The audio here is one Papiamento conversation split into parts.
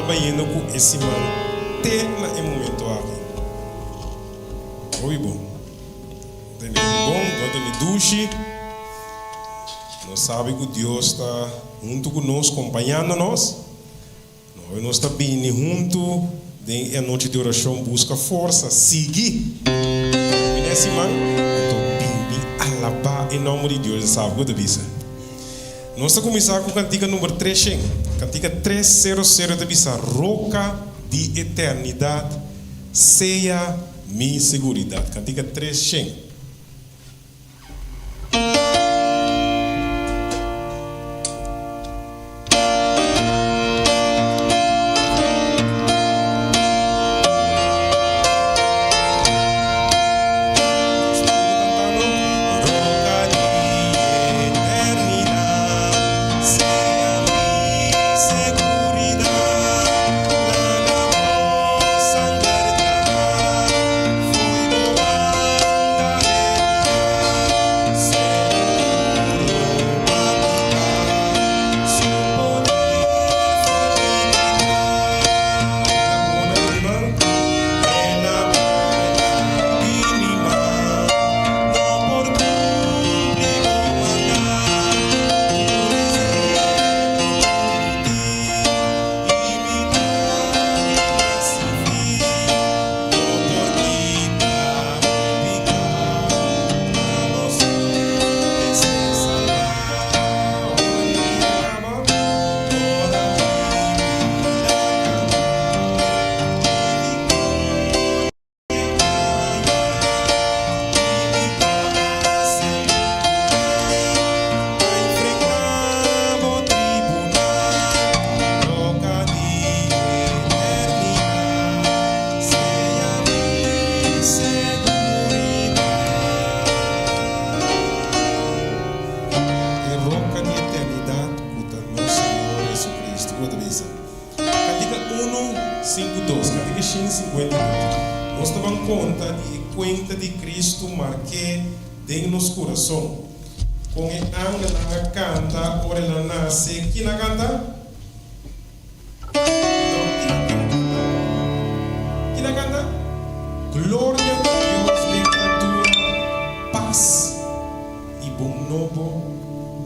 bayendo ku e siman te na e momento aki? Hopi bon. Tene hopi bon, no tene dushi. Nos sabi ku Dios ta huntu ku nos, kompañando nos. Awe nos ta bini huntu den e anochi di orashon buska forsa, sigui termina e siman, anto bin bin alabá e nòmber di Dios. E sabi ku ta bisa. Nos ta kuminsá ku kantika number treshen. Kantika tres sero sero ta bisa, Roka di eternidat, sea mi seguridat. Kantika 300. E roca di eternidad cu ta nos Señor Jesucristo. Cu ta bisa? Cantica uno, sinku, dos, Cantica shin sinkuenta i dos. Nos ta ban conta di e cuenta di Cristo marké den nos curason. Con e angelnan a canta ora el a nace. Kin a canta? No, kin a canta? Kin a canta? Gloria na Dios den altura, pas i bon nobo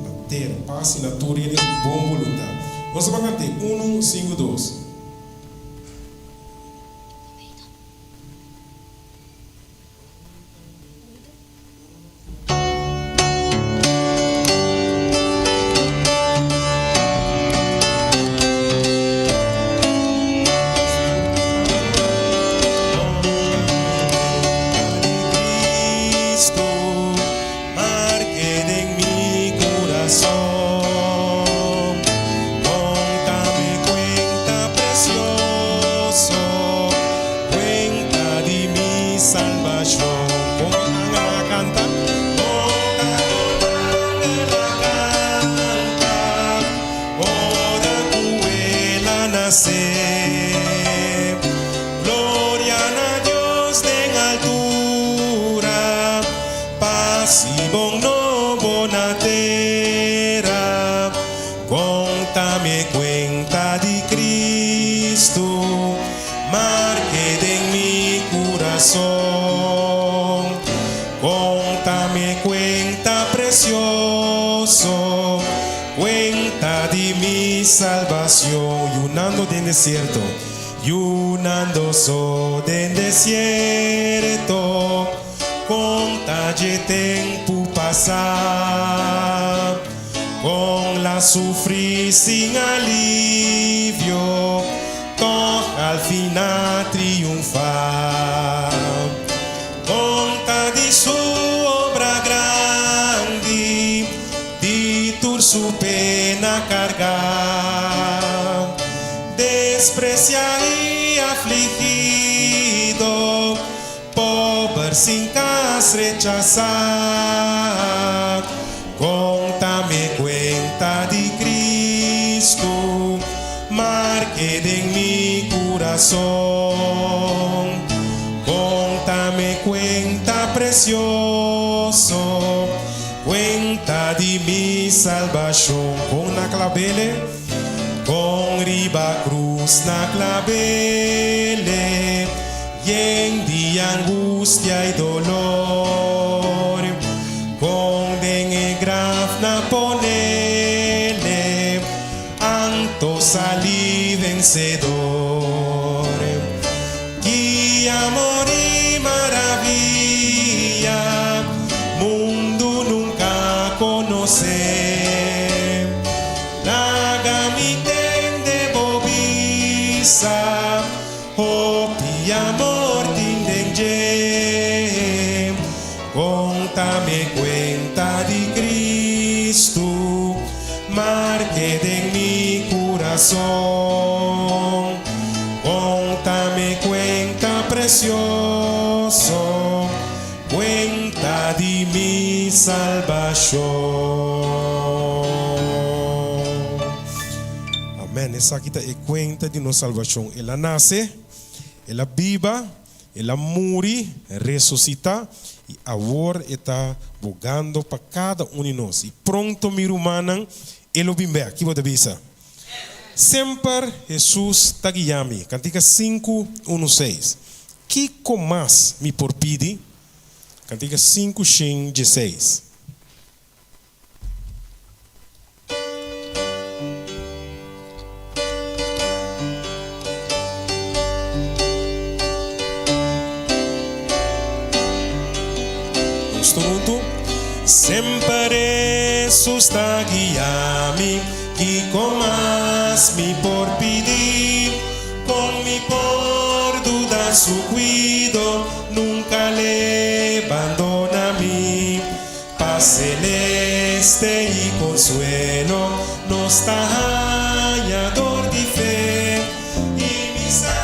na tera. Pas i na tur hende di bon boluntat. Nos ta ban cant'é, Unu, sinku, dos. Marke den mi kurason. Konta mi kuenta presioso, kuenta di mi salbacion. Yunando den desierto, yunando so den desierto, konta dje tempu pasá. Kon la sufrí sin alivio, tòg al fin a triunfá. Konta di su obra grandi, di tur su pena kargá. Despresiá i afligido, Pober sin kas rechasá. Konta mi kuenta di Kristu, mark'é den mi kurason. Konta mi kuenta presioso, kuenta di mi salbashon. Kon na klab'Ele, kon riba krus. krus na klab'ele, yen di angustia i dolor. Kon den e graf na ponele, anto sali vensedor. Ki amor i maravia, mundu nunka a konosé. Laga mi tende bo bisa, hopi amor tin den dje. Konta mi kuenta di Kristu, marke den mi kurason. Konta mi kuenta presioso, kuenta di mi salbashon. Amen. Esaki ta e kuenta di nos salbashon. El a nase, el a biba, El a muri, resusitá, i awor e ta bogando pa kada un di nos. I pronto, mi rumannan, e lo bin bèk. Ki bo ta bisa? Semper Hesus ta guia mi. Kantika sinku, unu, seis. Kiko mas mi por pidi? Kantika sinku, shen, dieseis. Nos tur huntu. Semper Hesus ta guia mi, kiko mas mi por pidi? Kon mi por duda su kuido? Nunka l'e bandona mi. Paz celeste y consuelo nos ta haña dor di fe y mi sa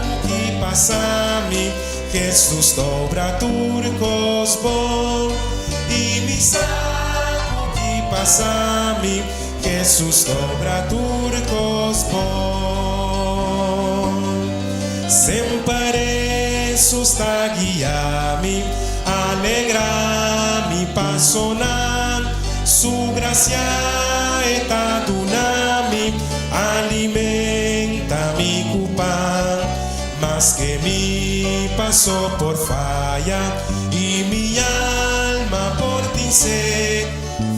cu ki pasa mi Jesus ta obra tur cos bon y mi sa cu ki pasa mi Jesus ta obra tur cos bon. Semper Jesus ta guia mi, alegra mi pasonan. Su gracia e ta duna mi, alimenta mi cu pan. Maske mi paso por faya y mi alma por tin sed,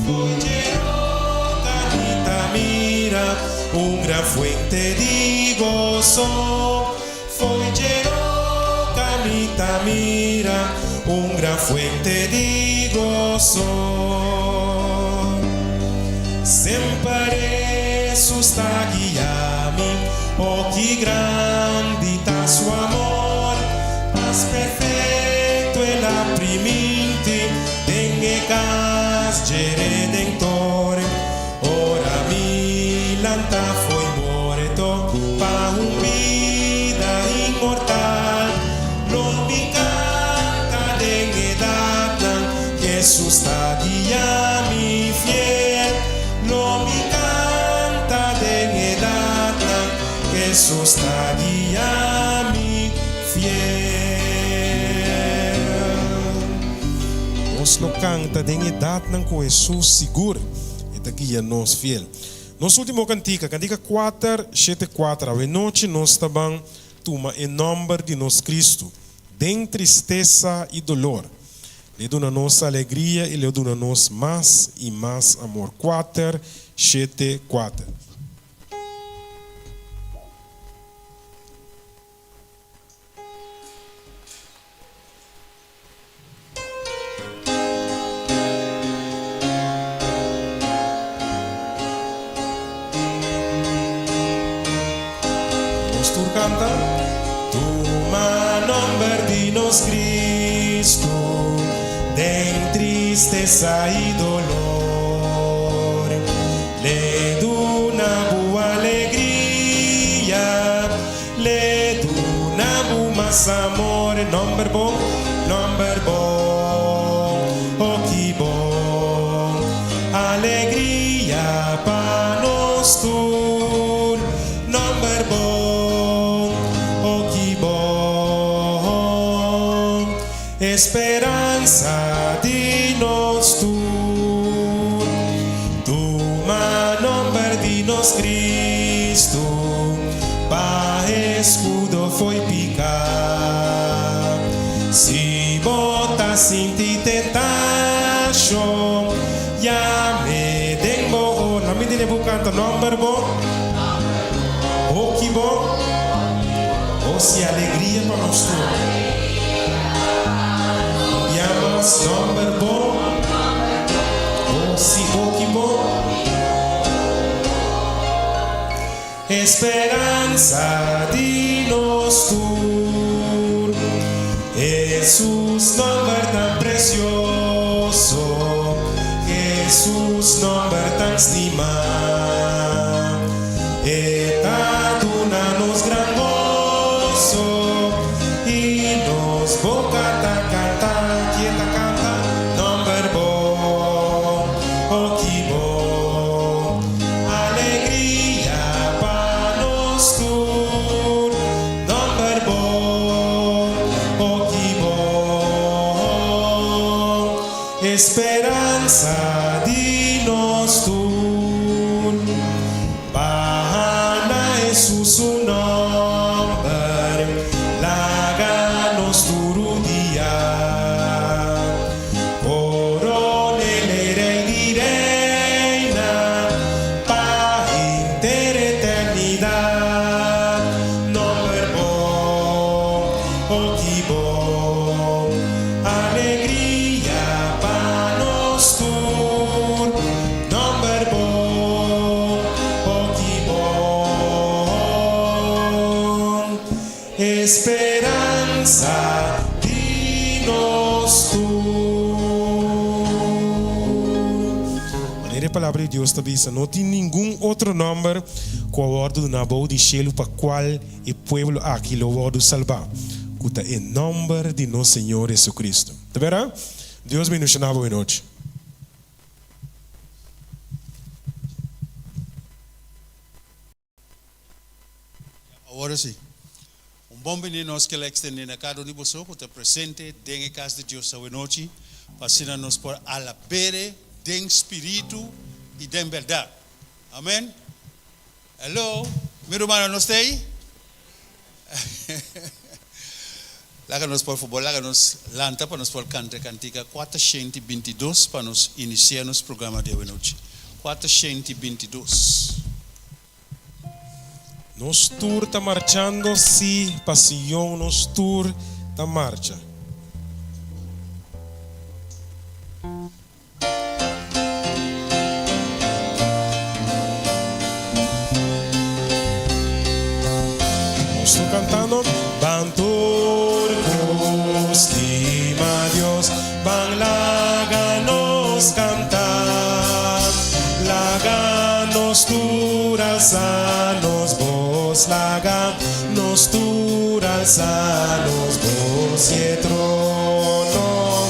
Fo'i dje roca mi ta mira un gran fuente di goso. Fo'i dje roca mi ta mira un gran fuente di goso. Semper Hesus ta guia mi, oh ki grandi ta su amor. Pas perfecto el a priminti. Den e kas dje Redentor, ora mi lanta fo'i morto pa un bida inmortal, lo mi kanta den edatnan, Jesus ta guia mi fiel. Lo mi kanta den edatnan, Jesus ta guia mi fiel. Nos lo canta den edadnan cu Hesus sigur e ta guia nos fiel. Nos ultimo cantica, cantica cuater, shete cuater. Awenochi nos ta ban tuma e nomber di nos Cristo den tristesa y dolor. Le duna nos alegria y le duna nos mas y mas amor. Cuater, shete cuater. Nos tur kanta. Tuma nomber di nos Cristo den tristesa i dolor. Le duna bo alegria. Le duna bo mas amor. Nomber bon, nomber bon, oh ki bon. Alegria pa nos tur. Nomber bon, oh ki bon. Esperansa di nos tur. Tuma nomber di nos Cristo. eskudo fo'i piká. Si bo ta sinti tentashon, yam'é den bo ora. Na mi tene bo kanta nòmber bo, hoki bo, o si alegria pa nos tur. Yamas nòmber bo, o si hoki bo. Esperansa di nos tur. Hesus nomber tan precioso, Hesus nomber tan stimá. E ta duna nos gran goso i nos boca ta canta, Kie ta canta? Nomber bo, oh ki bo. Alegria pa nos tur, nomber bo, oh ki bon. Esperansa di nos tur, baha na Hesus su nomber, laga nos tur un dia. Coronel e Rey di Reina pa henter eternidad. Nomber bon, oh ki bon, alegria pa nos tur. Nomber bon, oh ki bon. Esperansa di nos tur. Manera e Palabra di Dios ta bisa, no tin ningun otro nòmber ku a wòrdu duná bou di shelu pa kual e pueblo aki lo wòrdu salbá, ku ta e nòmber di nos Señor Jesucristo. Ta bèrda? Dios bendishoná bo e nochi. Awor si, un bon bini nos ke la extende na cada un di boso cu ta presente den e cas di Dios awenochi, pa asina nos por alabere den spiritu y den berdad. Amen. Hello, mi rumannan, nos ta ey? Laga nos por fabor, laga nos lanta pa nos por canta e cantica 422 pa nos inicia nos programa di awenochi. 422. Nos tur ta marchando, sí, pa Sion nos tur ta marcha. Nos tur cantando. Ban tur cu stima Dios, ban laga nos canta, laga nos tur alza nos voz, laga nos tur alza nos voz y e trono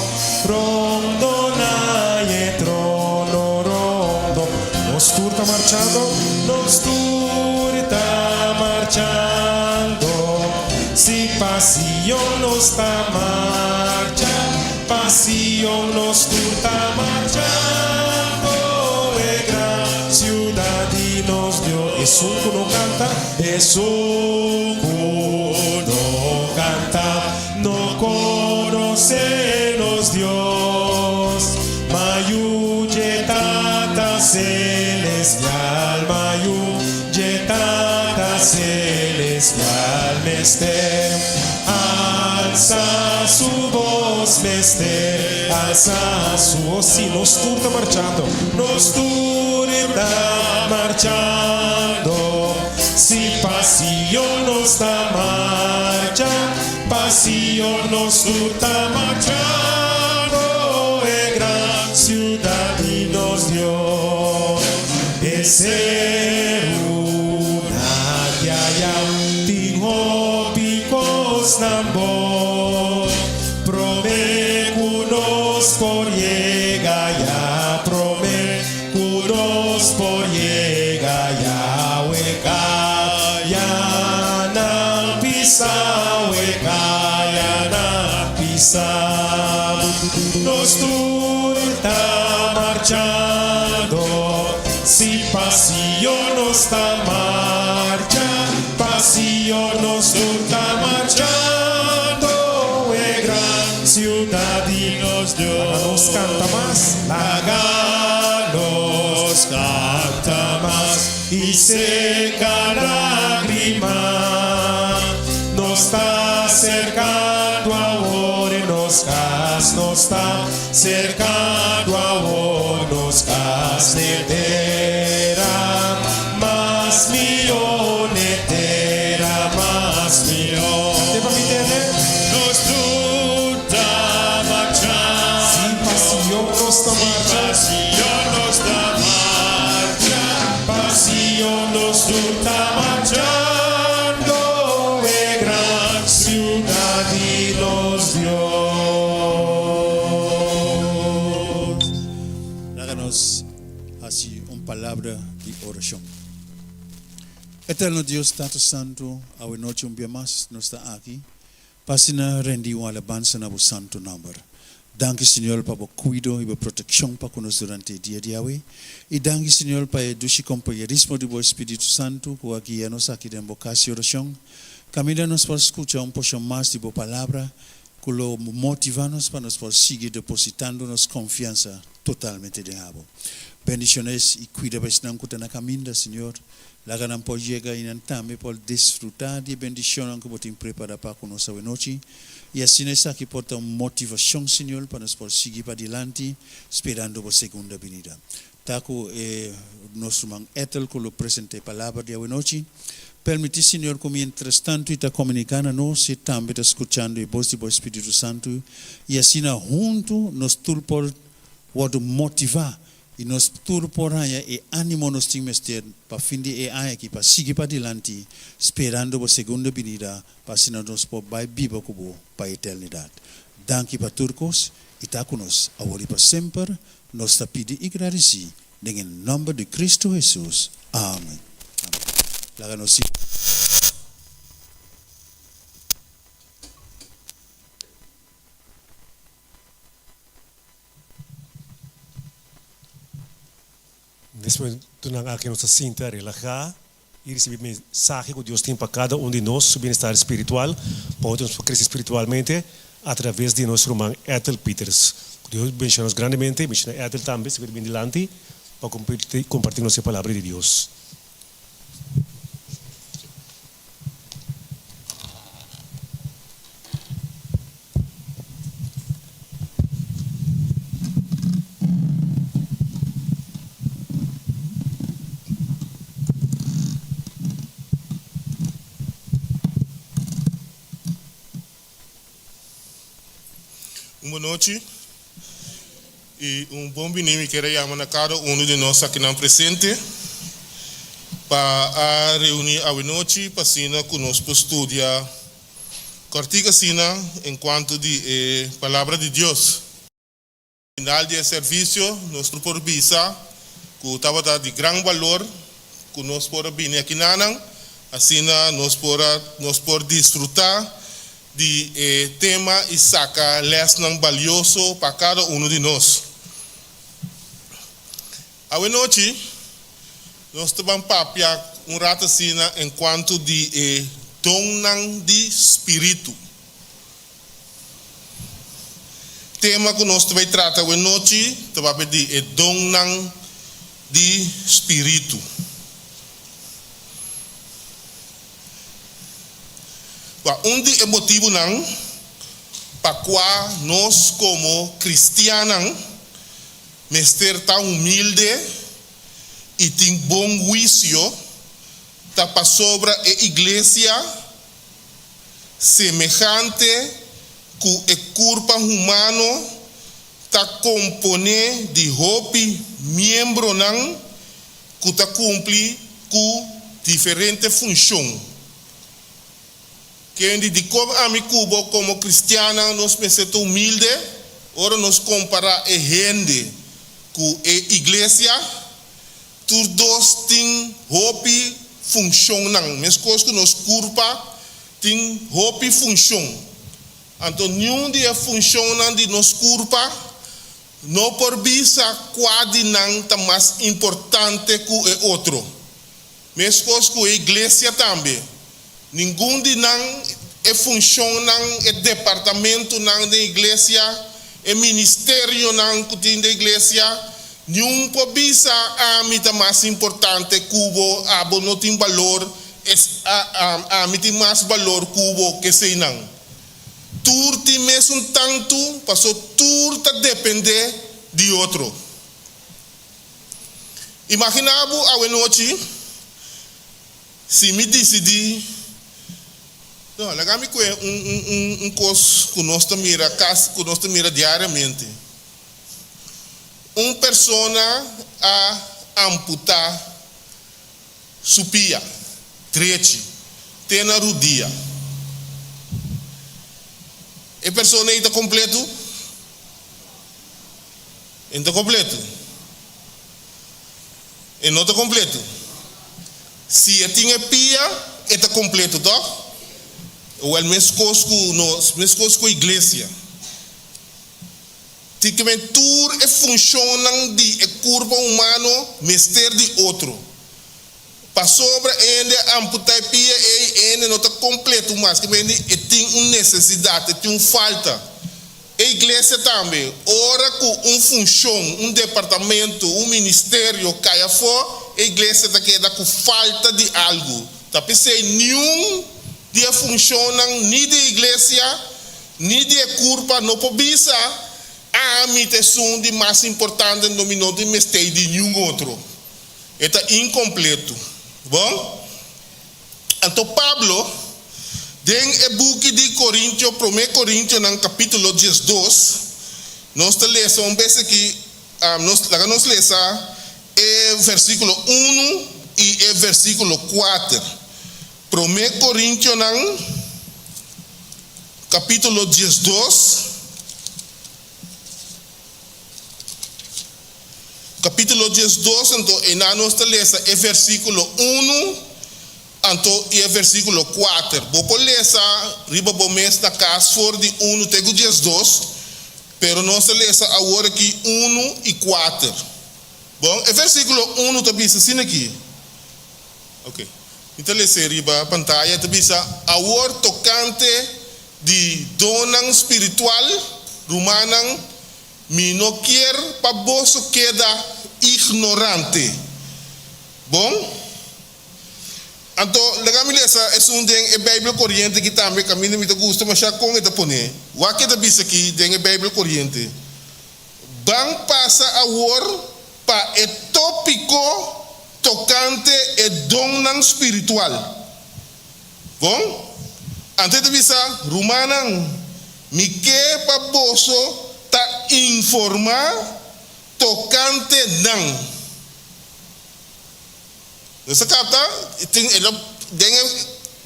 rondona y e trono rondo. Nos tur ta marchando. Nos tur ta marchando, si pa Sion nos ta marcha, pa Sion nos tur ta marchando, e gran ciudad di nos Dios. Esun cu no canta, esun cu no canta, no conoce nos Dios. Ma yu dje Tata Celestial, ma yu dje Tata Celestial mester alsa su bos, mester alsa su Oh sí, nos tur ta marchando. Nos tur ta marchando, si pa Sion nos ta marcha, pa Sion nos tur ta marchando, e gran ciudad di nos Dios. E serunan djaya tin hopi kosnan bon, prome ku nos por yega ya, prome ku nos por yega ya, we kaya nan pisa, we kaya nan pisa. Nos tur ta marchando, si pa Sion nos ta marcha, pa Sion. Sion nos tur ta marchando e gran siudat di nos Dios. Laga nos kanta mas. Laga nos kanta mas i seka lágrima. Nos ta serkando awor e nos kas, nos ta serkando awor nos kas n'e tera mas mihó, n'e tera mas mihó. Te pa mi tende. Nos tur ta marcha. Si pa Sion nos ta marcha. Si pa Sion nos ta marcha. Pa Sion nos tur ta marchando, e gran siudat di nos Dios. Laga nos hasi un palabra di orashon. Eterno Dios, Tata Santu, awe nochi un bia mas nos ta aki pa asina rendi un alabansa na bo santu nomber. Danki Señor pa bo cuido y bo proteccion pa cu nos durante e dia di awe. Y danki Señor pa e dushi compañerismo di bo Espiritu Santu cu a guia nos aki den bo cas di oracion. Caminda nos por scucha un porcion mas di bo palabra cu lo motiva nos pa nos por sigui depositando nos confiansa totalmente den abo. Bendiciona es y cuida pa esnan cu ta na caminda Señor. Laga nan por yega i nan tambe por disfrutá di e bendishonnan ku bo tin prepará pa ku nos awenochi. I asina esaki por ta un motivashon, Señor, pa nos por sigui padilanti sperando bo segunda binida. Ta ku e nos ruman Ethel ku lo presentá e palabra di awenochi. Permití, Señor, ku mientrastantu i ta komuniká na nos, e tambe ta skuchando e bos di bo Spiritu Santu, i asina huntu nos tur por wòrdu motivá I nos tur por haña e ánimo nos tin mester pa fin di e aña aki pa sigui padilanti, sperando bo segundo binida pa asina nos por bai biba ku bo pa eternidat. Danki pa tur kos i ta ku nos awor i pa semper, nos ta pidi i gradisí den e nòmber di Kristu Hesus. Amen. Amen. Laga nos sigui. Nes momentunan aki nos ta sinta relahá i risibí mensahe ku Dios tin pa kada un di nos, su bienestar spiritual, pa ora nos por krese spiritualmente atraves di nos ruman Ethel Pieters. Ku Dios benshoná nos grandemente, benshoná Ethel tambe si ku ta bin dilanti pa kompartí nos e palabra di Dios. Un bonochi y un bon bini mi kier a yama na cada uno di nos akinan presente pa a reuni awenochi pa asina cu nos por studia cortico asina en cuanto di e palabra di Dios. Final di e servisio nos tur por bisa ku tabata di gran balor ku nos por a bini akinanan, asina nos por a nos por disfrutá di e tema i saka lèsnan balioso pa kada unu di nos. Awenochi nos ta ban papia un rat asina enkuanto di e donnan di spiritu. Tema ku nos ta bai trata awe nochi ta papia di e donnan di spiritu. Kua un di e motibunan pa kua nos komo kristiannan mester ta humilde i tin bon huisio ta pasobra e iglesia Semehante ku e kurpa humano ta komponé di hopi miembronan ku ta kumpli ku diferente funshon. Kendi dikon ami ku bo komo kristiannan nos mester ta humilde ora nos kompará e hende ku e iglesia? Tur dos tin hopi funshonnan, meskos ku nos kurpa tin hopi funshon. Anto niun di e funshonnan di nos kurpa no por bisa kua di nan ta mas importante ku e otro. Meskos ku e iglesia tambe. Ningun di nan, e funshonnan, e departamentunan den iglesia, e ministerionan ku tin den iglesia, niun por bisa, Ami ta mas importante ku bo, abo no tin balor, ami tin mas balor ku bo, keseinan. Tur tin mesun tantu, paso tur ta dependé di otro. Imaginá bo awenochi si mi disidí, no, laga mi kue un un un un kos ku nos ta mira kas ku nos ta mira diariamente. Un persona a amputá su pia drechi te na rudia. E persona ei ta kompletu? E no ta kompletu. E no ta kompletu. Si e tin e pia, e ta kompletu, tòg? Wèl, meskos ku nos, meskos ku iglesia. Tin ke men tur e funshonnan di e kurpa humano mester di otro. Pasobra e hende a amputá e pia ei, e hende no ta kompletu mas. Ke men di e tin un nesesidat, e tin un falta. E iglesia tambe, ora ku un funshon, un departamento, un ministerio kai afó, e iglesia ta keda ku falta di algu. Ta p'esei niun di e funshonnan ni di e iglesia ni di e kurpa no por bisa, Ami ta esun di mas importante, anto mi no tin mester di niun otro. E ta inkompleto. Bon? Anto Pablo, den e buki di Korintio, Promé Korintionan kapítulo 12, nos ta lesa un bes aki, nos, laga nos lesa e versíkulo unu i e versíkulo kuater. Promé Korintionan kapítulo 12. Capítulo 12, anto einan nos ta lesa e versículo unu anto i e versículo kuater. Bo por lesa riba bo mes na kas for di unu te ku 12, pero nos ta lesa awor aki unu i kuater. Bon, e versículo unu ta bisa asina aki. Ok, mi ta lesa e riba pantaya, e ta bisa, Awor tokante di donnan spiritual, rumannan, Mi no kier pa boso keda ignorante. Bon? Anto, laga mi lesa esun den e Bijbel Koriente aki tambe, kaminda mi ta gusta masha kon e ta pone. Wak e ta bisa aki den e Bijbel Koriente, Ban pasa awor pa e tópiko tokante e donnan spiritual. Bon? Anto e ta bisa, Rumannan, mi ke pa boso ta informá tokante nan. Nos ta kapta? Tin, e lo, den e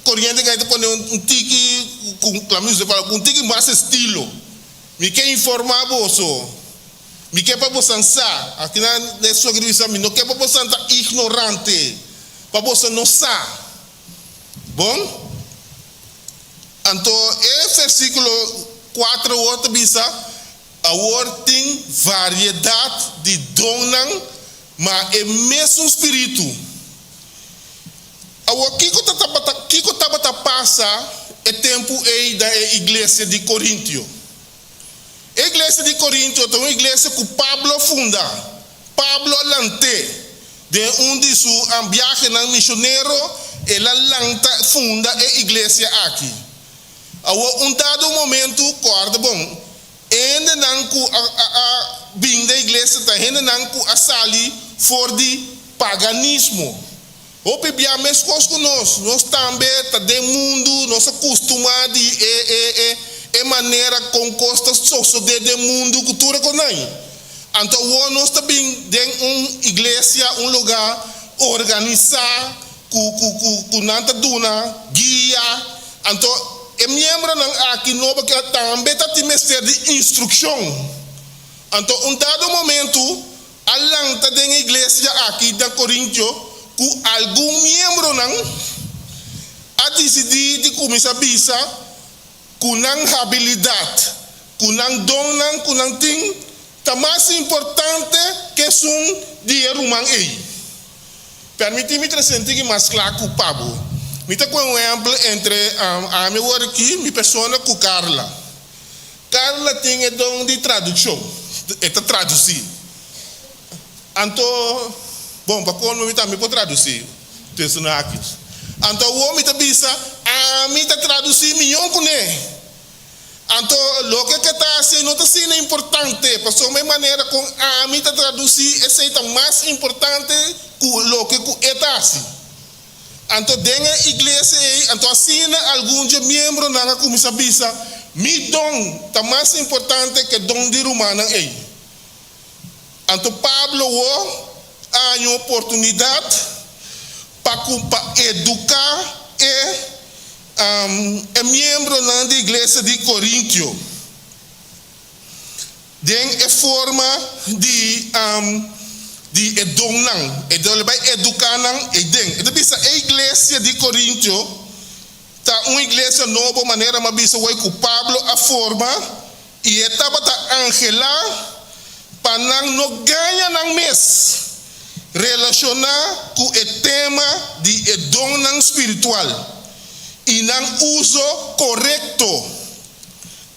koriente kai ta pone un tiki ku, laat mi usa e palabra, un tiki mas estilo. Mi ke informá boso. Mi ke pa bosan sa. Akinan e sua ke ta bisa, mi no ke pa bosan ta ignorante, pa boso no sa. Bon, anto e versíkulo kuater awor ta bisa, Awor tin variedat di donnan, ma e mesun spiritu. Awor, kiko ta tabata, kiko tabata pasa e tempu ei den e iglesia di Korintio? E iglesia di Korintio ta un iglesia ku Pablo a funda. Pablo a lant'é. Den un di su biahenan misionero, el a lanta funda e iglesia aki. Awor, un dado momentu, kòrda bon, e hendenan ku a a bin den iglesia ta hendenan ku a sali for di paganismo. Hopi bia meskos ku nos, nos tambe ta den mundu, nos a kustumá di e e e e manera kon kos ta sosodé den mundu ku tur e kosnan. Anto awor nos ta bin den un iglesia, un lugá organisá ku ku ku ku nan ta duna guia. Anto e miembronan aki nobo kila tambe ta tin mester di instrukshon. Anto un dado momentu A lanta den e iglesia aki na Korintio ku algun miembronan a disidí di kuminsá bisa ku nan habilidat, ku nan donnan ku nan tin ta mas importante ku esun di e ruman ei. Permití mi trese un tiki mas kla ku pa bo. Mi ta kohe un ehèmpel entre ami awor aki, mi persona ku Carla. Carla tin e don di tradukshon, e ta tradusí. Anto, bon, pa kolmo mi tambe por tradusí testonan aki. Anto awor mi ta bisa, ami ta tradusí mihó kuné. Anto, loke ke ta hasi no ta asina importante, pasobra e manera kon ami ta tradusí esei ta mas importante ku loke ku e ta hasi. Anto den e iglesia ei, anto asina algun dje miembronan a kuminsá bisa, Mi don ta mas importante ku e don di rumannan ei. Anto Pablo wo a haña un oportunidat pa ku pa eduká e e miembronan di iglesia di Korintio den e forma di di e donnan. E ta bai eduká nan eiden. E ta bisa e iglesia di Korintio ta un iglesia nobo manera mi a bisa wei ku Pablo a forma i e tabata anhelá pa nan no gaña nan mes relashoná ku e tema di e donnan spiritual i nan uso korekto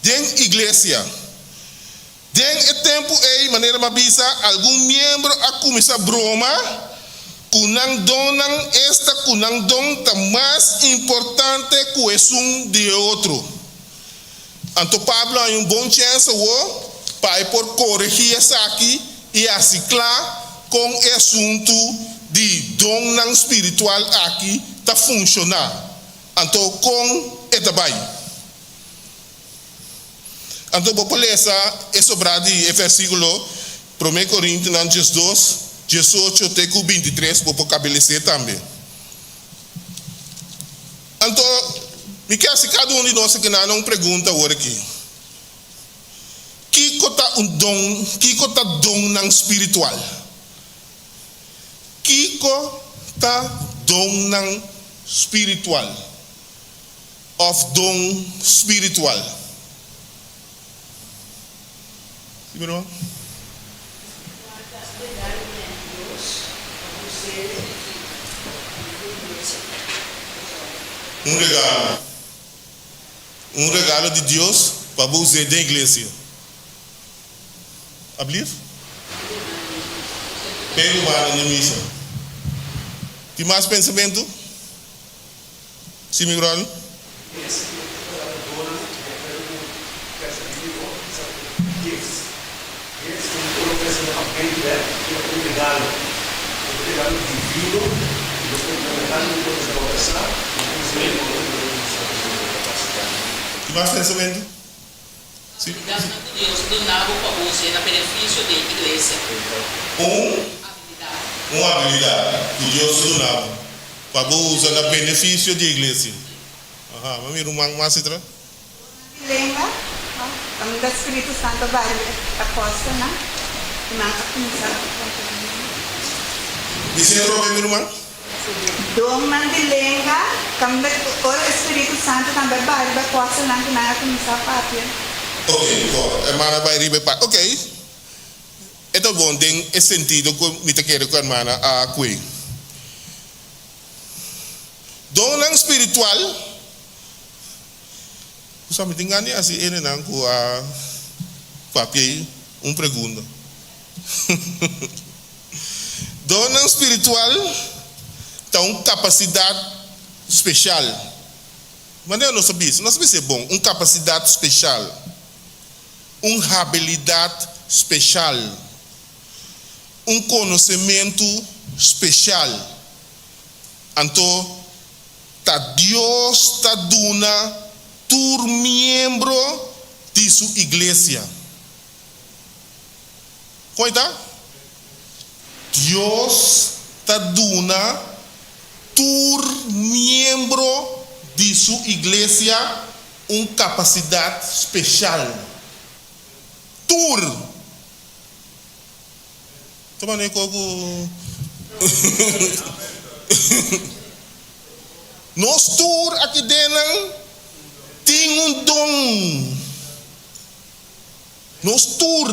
den iglesia. Den e tempu ei, manera mi a bisa, algun miembro a kuminsá broma ku nan donnan, esta ku nan don ta mas importante ku esun di e otro. Anto Pablo haña un bon chèns awor pa e por koregí esaki i hasi kla kon e asuntu di donnan spiritual aki ta funshoná, anto kon e ta bai. Anto bo por lesa e sobrá di e versíkulo Promé Korintinan 12, 18 te ku 23, bo por kabeles'é tambe. Anto, mi ke hasi kada un di nos aki nan un pregunta awor aki. Kiko ta un don, kiko ta donnan spiritual? Kiko ta donnan spiritual òf don spiritual? Si mi ruman? Un regalo. Un regalo di Dios pa bo us'é den iglesia. Ablief? P'e rumannan di misa. Tin mas pensamentu? Si mi brother. Tin mas pensamentu? Si. Abilidatnan ku Dios duna bo pa usa na benefisio di e iglesia. Un Abilidat. Un abilidat ku Dios duna bo pa bo usa na benefisio di e iglesia. Aha, mi ruman mas itra. Di lenga, no? Kaminda Spiritu Santu a bai riba e apòstelnan, i nan a kuminsá konta di lenga. Bis'é atrobe, mi ruman. Donnan di lenga, kaminda ora e Spiritu Santu tambe a bai riba e apòstelnan ku nan a kuminsá papia. Ok, bon, hermana bai riba e pa. Ok, e ta bon den e sentido ku mi ta kere ku hermana a kue. Donnan spiritual, Sa mi tin gana di hasi hendenan ku a papia ei un pregunta. Donnan spiritual ta un kapasidat speshal. Manera nos a bisa? Nos a bisa e bon, un kapasidat speshal, un habilidat speshal, un konosementu speshal. Anto ta Dios ta duna tur miembro di su iglesia. Kon e ta? Dios ta duna tur miembro di su iglesia un kapasidat speshal. Tur! Ta manera ku nos tur aki dennan tin un don. Nos tur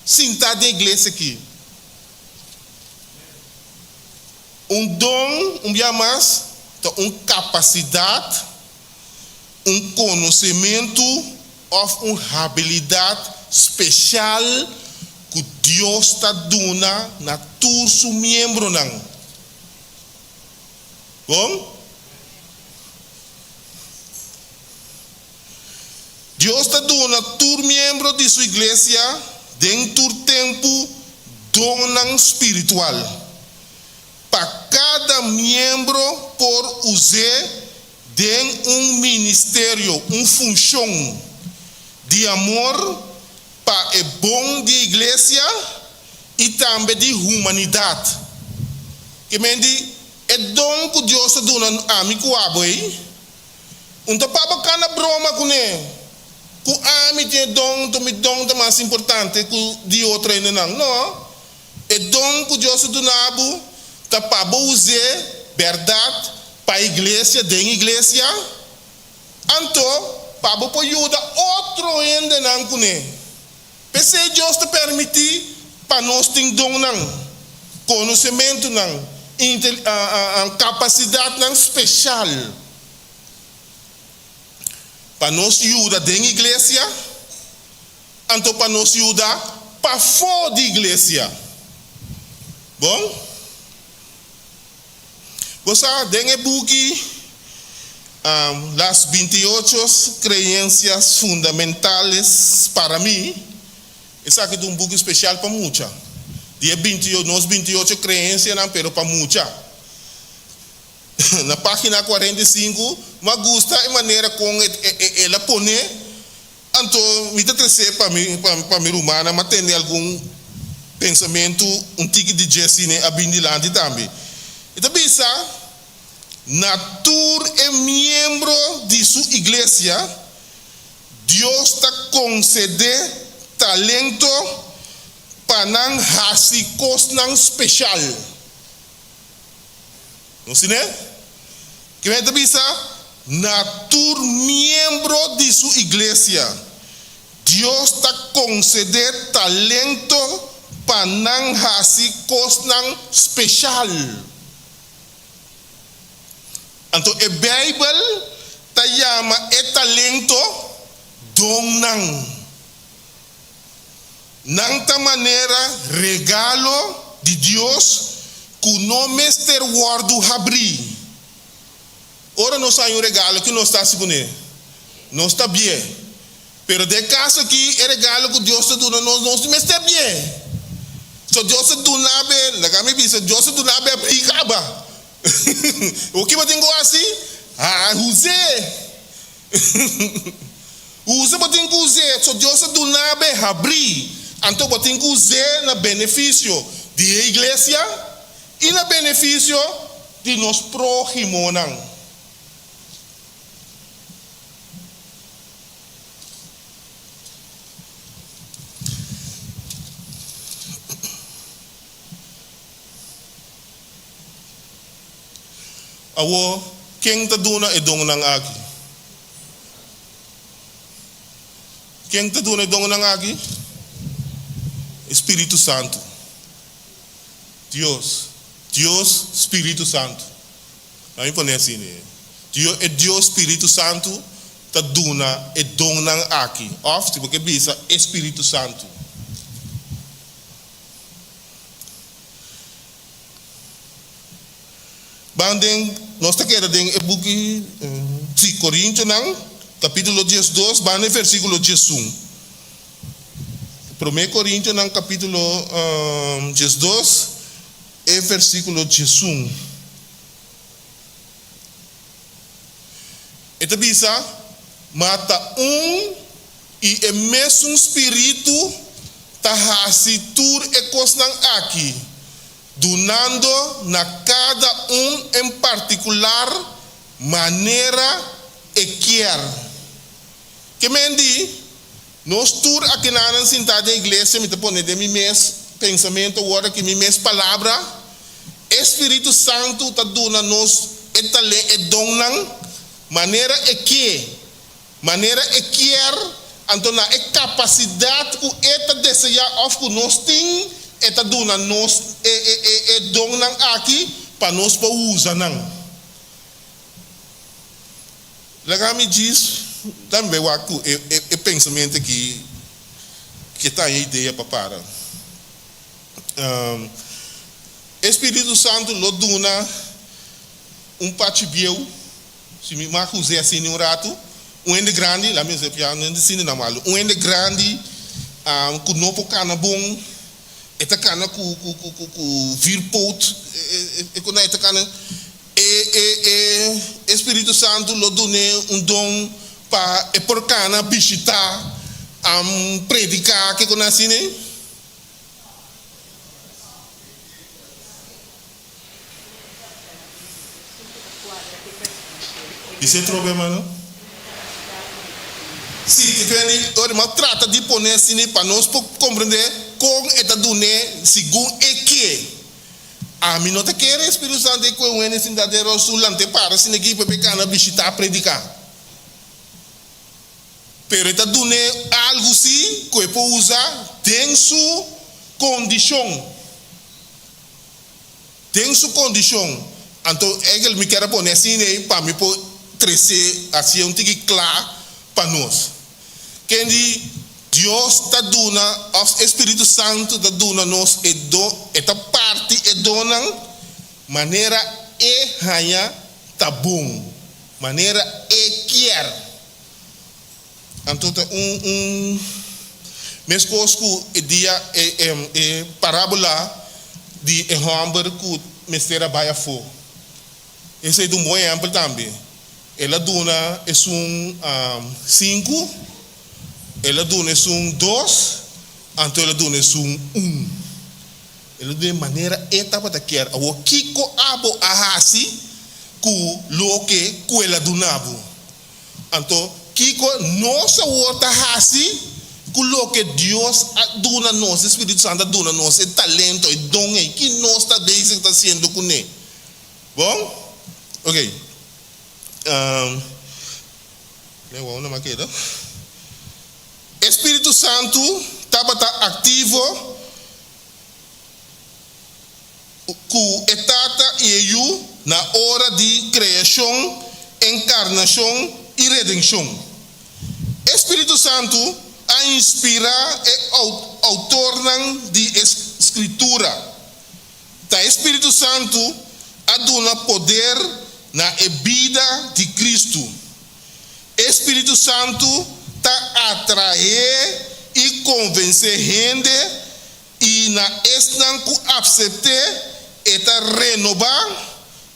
sintá den iglesia aki. Un don, un bia mas, ta un kapasidat, un konosementu òf un habilidat speshal ku Dios ta duna na tur su miembronan. Bon? Dios ta duna tur miembro di su iglesia den tur tempu donnan spiritual, pa kada miembro por us'é den un ministerio, un funshon, di amor pa e bon di e iglesia i tambe di humanidat. Ke men di e don ku Dios ta duna ami ku abo ei, Un ta pa bo kana broma kuné ku ami tin e don, nto mi don ta mas importante ku di otro hendenan. No, e don ku Dios a duna bo ta pa bo us'é bèrdat pa iglesia, den iglesia, anto pa bo por yuda otro hendenan kuné. P'esei Dios ta permití pa nos tin donnan, konosementunan, kapasidatnan speshal pa nos yuda den iglesia, anto pa nos yuda pafó di iglesia. Bon, bo sa den e buki Las 28 Creencias Fundamentales para Mi, esaki ta un buki speshal pa mucha, di e nos 28 creencianan pero pa mucha. Na pagina 45, mi a gusta e manera con el a pone, anto mi ta trece pa mi pa mi rumannan, mi a tende algun pensamentu un tiki di dje asina a bin dilanti tambe. E ta bisa, Na tur e miembro di su iglesia, Dios ta concede talento pa nan haci cosnan special. Nos tine? Kimen ta bisa? Na tur miembro di su iglesia, Dios ta concede talento pa nan haci cosnan special. Anto e Bijbel ta yama e talento donnan. Nan ta manera regalo di Dios ku no mester wòrdu habrí. Ora nos haña un regalo, ki nos ta hasi kuné? Nos ta bié. Pero den e kaso akí, e regalo ku Dios ta duna nos, nos no mester bié. So Dios a duna be, laga mi bisa, Dios a duna be habrí kaba. Bo kiba tin ku hasi? Ha, huz'é. Usa bo tin ku us'é, so Dios a duna bo e habrí, anto bo tin ku us'é na benefisio di e iglesia i na benefisio di nos próhimonan. Awor, ken ta duna e donnan aki? Ken ta duna e donnan aki? E Spiritu Santu. Dios. Dios Spiritu Santu. Laat mi pone asina. E Dios Spiritu Santu ta duna e donnan aki. Òf, si bo ke bisa, e Spiritu Santu. Ban den, nos ta keda den e buki, sí, Korintionan, kapítulo diesdos, ban den versíkulo diesun. Promé Korintionan kapítulo diesdos, e versíkulo diesun. E ta bisa, Ma ta un i e mesun Spiritu ta hasi tur e kosnan aki, dunando na kada un en partikular manera e kier. Ke men di, nos tur akinanan sintá den iglesia, mi ta pone den mi mes pensamentu awor aki, mi mes palabra, e Spiritu Santu ta duna nos e talen, e donnan, manera e ke. Manera e kier, anto na e kapasidat ku e ta deseá òf ku nos tin, e ta duna nos e e e e donnan aki pa nos por usa nan. Laga mi djis tambe wak ku e e pensamentu aki ke ta e idea pa para. E Spiritu Santu lo duna un pachi bieu, si mi mag us'é asina un ratu, un hende grandi, laga mi us'é pia no hende asina na malu, un hende grandi ku no por kana bon, e ta kana ku ku ku ku vier poot, e ku nan e ta kana. E e e e Spiritu Santu lo dun'é un don pa e por kana bishitá, am prediká, kiko nan asina ei? Bis'é trobe, hermano. Sí, te kere di ora mi a trata di pone asina pa nos por komprendé kon e ta dun'é segun e ke. Ami no ta kere e Spiritu Santu e kue un hende sinta den rolstoel lant'é para asina aki pa e kana bishitá prediká. Pero e ta dun'é algu sí ku e por usa den su kondishon. Den su kondishon. Anto egel mi kier a pone asina ei pa mi por trese hasié un tiki kla pa nos. Ken di Dios ta duna òf e Spiritu Santu ta duna nos e don, e ta parti e donnan manera e haña ta bon, manera e kier. Anto ta un un meskos ku e dia e e parábola di e hòmber ku mester a bai afó. Esei ta un bon ehèmpel tambe. El a duna esun sinku, el a duna esun dos, anto el a duna esun un. El a duna e manera e tabata kier. Awor, kiko abo a hasi ku loke ku el a duna bo? Anto, kiko nos awor ta hasi ku loke Dios a duna nos, e spiritu santu a duna nos, e talento, e don ei? Ki nos ta bezig ta hasiendo kuné? Bon? Ok. Me wou na makeda. E spiritu santu tabata aktivo ku e Tata i e Yu na ora di kreashon, enkarnashon i redenshon. E spiritu santu a inspirá e outornan di e Skritura. Ta e Spiritu Santu a duna poder na e bida di Kristu. E Spiritu Santu ta atraé i konvensé hende i na esnan ku apsept'é e ta renobá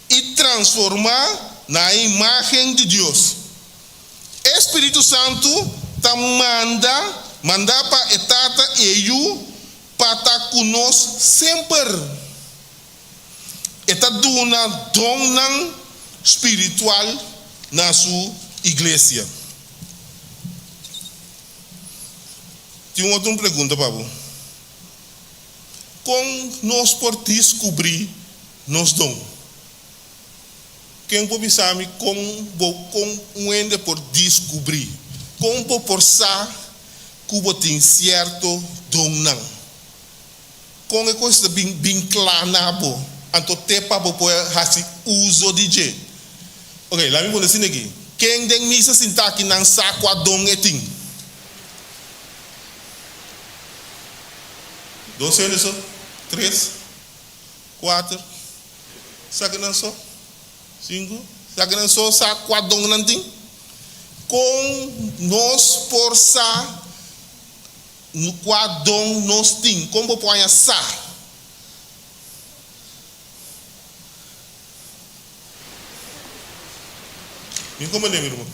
i transformá na e imágen di Dios. E Spiritu Santu ta manda mandá pa e Tata i e Yu Pa ta ku nos semper. E ta duna donnan spiritual na su iglesia. Tin un otro pregunta pa bo. Kon nos por diskubrí nos don? Ken por bisa mi kon bo kon un hende por diskubrí? Kon bo por sa ku bo tin sierto donnan? Kon e kos ta bin bin kla na bo anto te pa bo por hasi uso di dje? Ok, laat mi pone asina aki, ken den misa sinta aki nan sa kua don e tin? Dos hende so? Tres? Kuater? Sa ki nan so? Sinku? Sa ki nan so sa kua don nan tin? Kon nos por sa kua don nos tin? Kon bo por haña sa? Mi comprende mi ruman.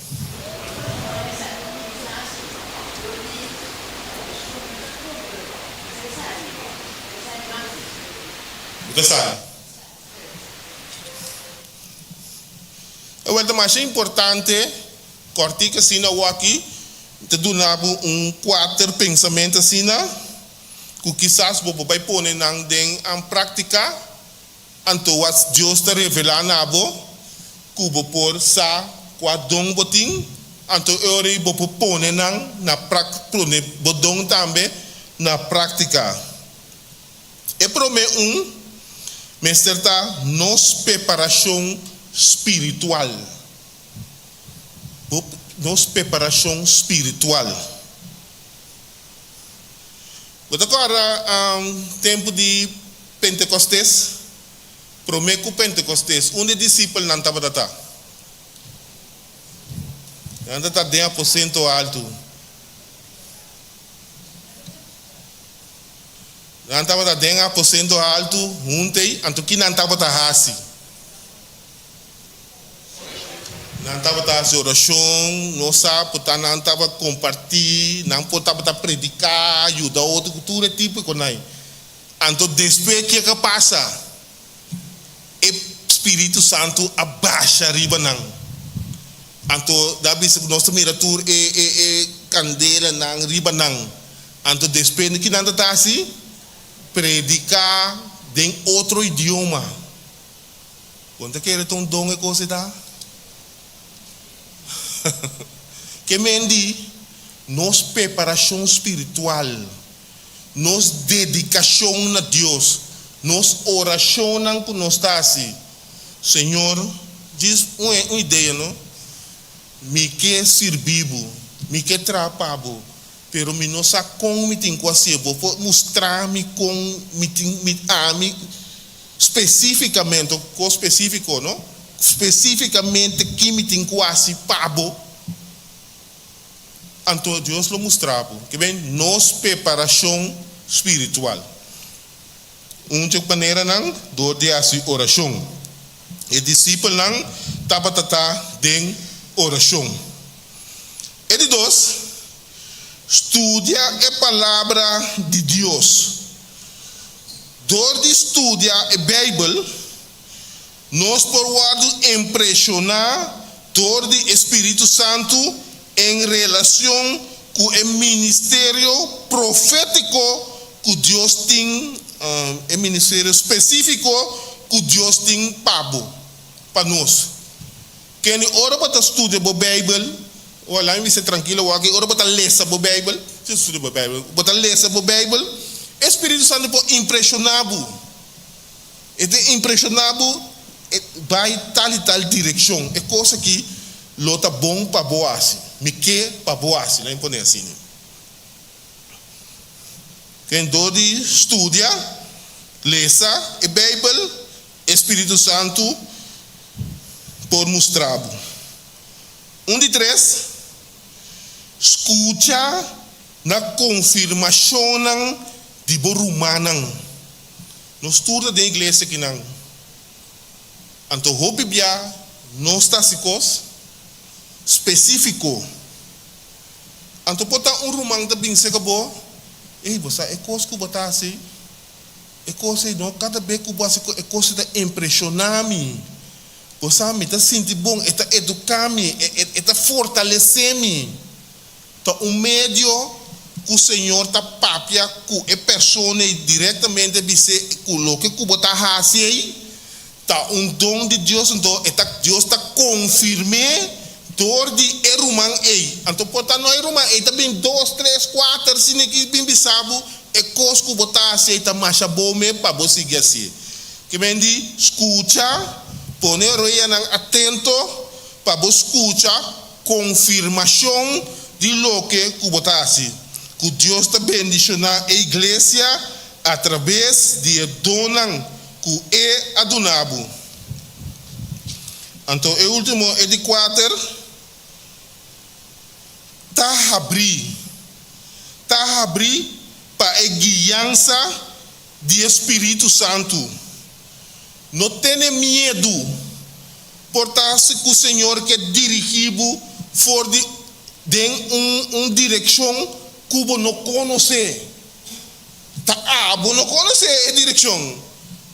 Bo ta sabi. Awor ta masha importante kòrtik asina awor aki ta duna bo un kuater pensamentu asina ku kisas bo por bai pone nan den práktika. Anto wat Dios ta revelá na bo, ku bo por sa kua don bo tin, anto e ora ei bo por pone nan na prak, pone bo don tambe na práktika. E promé un mester ta nos preparashon spiritual. Bo nos preparashon spiritual. Bo ta kòrda tempu di Pentekostes? Promé ku Pentekostes, unda e disipelnan tabata ta? Nan ta ta den aposento altu. Nan tabata den aposento altu huntu ei, anto ki nan tabata hasi? Nan tabata hasi orashon, nos sa por ta nan tabata kompartí, nan por tabata prediká, yuda otro ku tur e tipo di konai. Anto despues kiko a pasa? E Spiritu Santu a basha riba nan. Anto da bisa ku nos ta mira tur e e e kandelanan riba nan. Anto despues ki nan ta ta hasi? Prediká den otro idioma. Bo no ta kere ta un don e kos ei ta? Ke men di nos preparashon spiritual, nos dedikashon na Dios, nos orashonnan ku nos ta hasi, Señor, djis un idea no, mi ke sirbi bo, mi ke traha pa bo, pero mi no sa kon mi tin ku hasié, bo por mustra mi kon mi tin, mi ami Spesífikamente, kos spesífiko, no? Spesífikamente ki mi tin ku hasi pa bo? Anto Dios lo mustra bo. Ke ben nos preparashon spiritual. Un dje maneranan, dor di hasi orashon. E disipelnan tabata ta den orashon. E di dos, studia e Palabra di Dios. Dor di studia e Bijbel, nos por wòrdu impreshoná dor di e Spiritu Santu en relashon ku e ministerio profétiko ku Dios tin, e ministerio spesífiko ku Dios tin pa bo, pa nos. Kende ora bo ta studia bo Bijbel, o laga mi bisa trankilo awor aki, ora bo ta lesa bo Bijbel, si studia bo Bijbel, bo ta lesa bo Bijbel, e Spiritu Santu por impreshoná bo. E ta impreshoná bo bai tal i tal direkshon. E kos aki lo ta bon pa bo hasi. Mi ke pa bo hasi, laga mi pone asina. Ken dor di studia, lesa e Bijbel, E Spiritu Santu por mustra bo. Un di tres, skucha na konfirmashonnan di bo rumannan. Nos tur ta den iglesia akinan. Anto hopi bia nos ta hasi kos spesífiko. Anto por ta un ruman ta bin serka bo, Ey, bo sa e kos ku bo ta hasi? E kos ei no, kada be ku bo hasi e kos ei ta impreshoná mi. Bo sa, mi ta sinti bon, e ta eduká mi, e ta fortalesé mi. Ta un medio ku Señor ta papia ku e persona ei direktamente bis'é ku loke ku bo ta hasi ei ta un don di Dios, anto e ta Dios ta konfirm'é dor di e ruman ei. Anto por ta no e ruman ei ta bin dos, tres, kuater sino ki bin bisa bo e kos ku bo ta hasi ei ta masha bon me pa bo sigui hasié. Ke men di skucha, pone oreyanan atento pa bo skucha konfirmashon di loke ku bo ta hasi. Ku Dios ta bendishoná e iglesia atrabes di e donnan ku E a duna bo. Anto e ultimo, e di kuater, ta habrí, ta habrí pa e guiansa di e Spiritu Santu. No tene miedu, por ta ku Señor ke dirigí bo for di den un un direkshon ku bo no konosé. Ta abo no konosé e direkshon,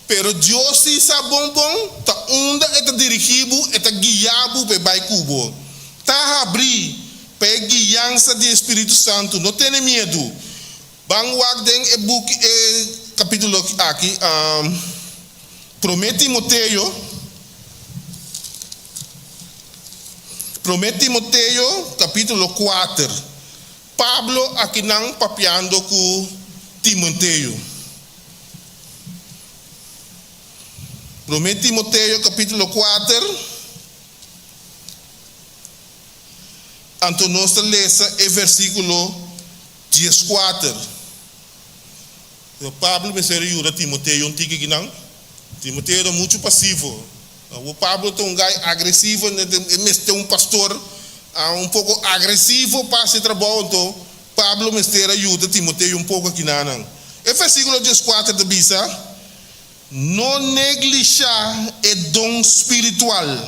pero Dios sí sa bon bon ta unda e ta dirigí bo, e ta guiá bo pa e bai ku bo. Ta habrí pa e guiansa di e Spiritu Santu. No tene miedu. Ban wak den e buki e kapítulo aki, Promé Timoteo, Promé Timoteo kapítulo kuater. Pablo akinan papiando ku Timoteo. Promé Timoteo kapítulo kuater. Anto nos ta lesa e versíkulo 14. Pablo mester a yuda Timoteo un tiki kinan. Timoteo ta muchu pasivo. Awor Pablo ta un gai agresivo, e mester un pastor un poko agresivo pa hasi e trabou, anto Pablo mester a yuda Timoteo un poko kinanan. E versíkulo 14 ta bisa, No neglishá e don spiritual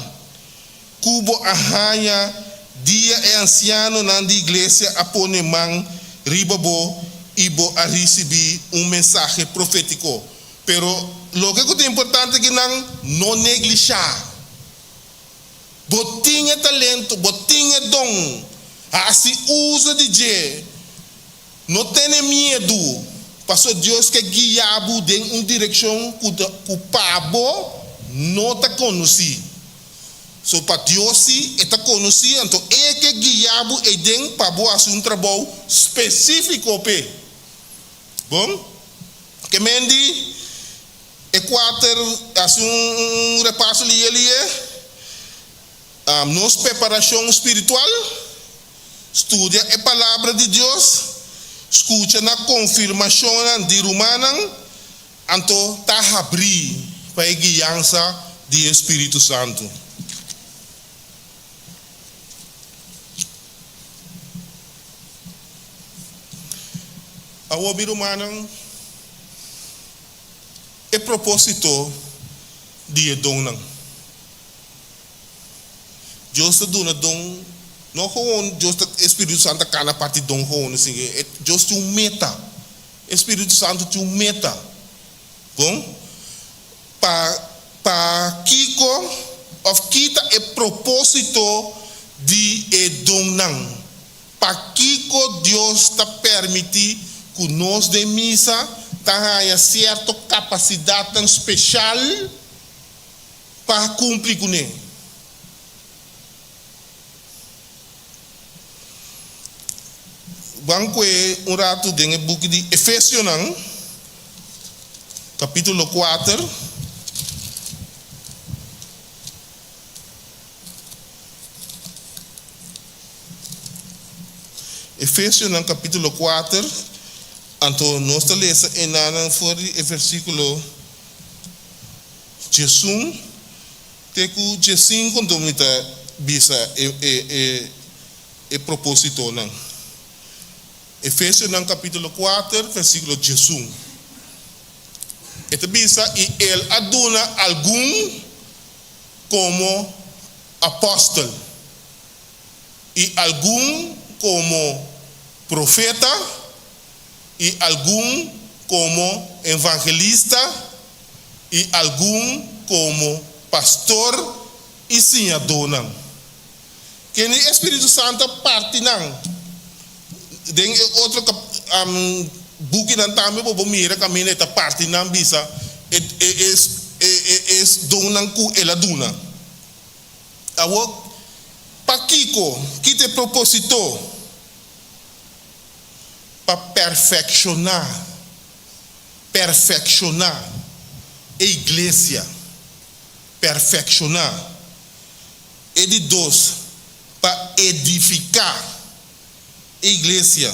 ku bo a haña dia e ansianonan di iglesia a pone man riba bo i bo a risibí un mensahe profétiko. Pero loke ku ta importante ki nan no neglishá. Bo tin e talento, bo tin e don, hasi uso di dje. No tene miedu, paso Dios ke guia bo den un direkshon ku ta ku pa bo no ta konosí. So pa Dios si e ta konosí, anto e ke guia bo eiden pa bo hasi un trabou spesífiko p'e. Bon, ke men di e kuater hasi un repaso lihe lihe. Nos preparashon spiritual. Studia e Palabra di Dios, skucha na konfirmashonnan di rumannan, anto ta habrí pa e guiansa di e spiritu santu. Awor, mi rumannan, e propósito di e donnan. Dios ta duna don, no gewoon Dios ta, e Spiritu Santu ta kana parti don gewoon asin, e Dios tin un meta, e Spiritu Santu tin un meta, bon, pa pa kiko òf ki ta e propósito di e donnan, pakiko Dios ta permití ku nos den misa ta haña sierto kapasidatnan speshal. Pa kumpli kuné. Ban kue un ratu den e buki di Efesionan, kapítulo kuater. Efesionan kapítulo kuater, anto nos ta lesa enanan for di e versíkulo. 11 te ku 15 anto mi ta bisa e e e e propósitonan. Efesionan kapítulo kuater versíkulo 11. E ta bisa, I el a duna algun komo apòstel, i algun komo profeta, i algun komo evangelista, i algun komo pastor i siñadónan. Kende e spiritu santu a parti nan? Den e otro bukinan tambe bo por mira kaminda e ta parti nan bisa e e donnan ku el a duna. Awor, pakiko? Ki ta e propósito? Pa perfekshoná. Perfekshoná e iglesia. Perfekshoná. E di dos, pa edifiká e iglesia,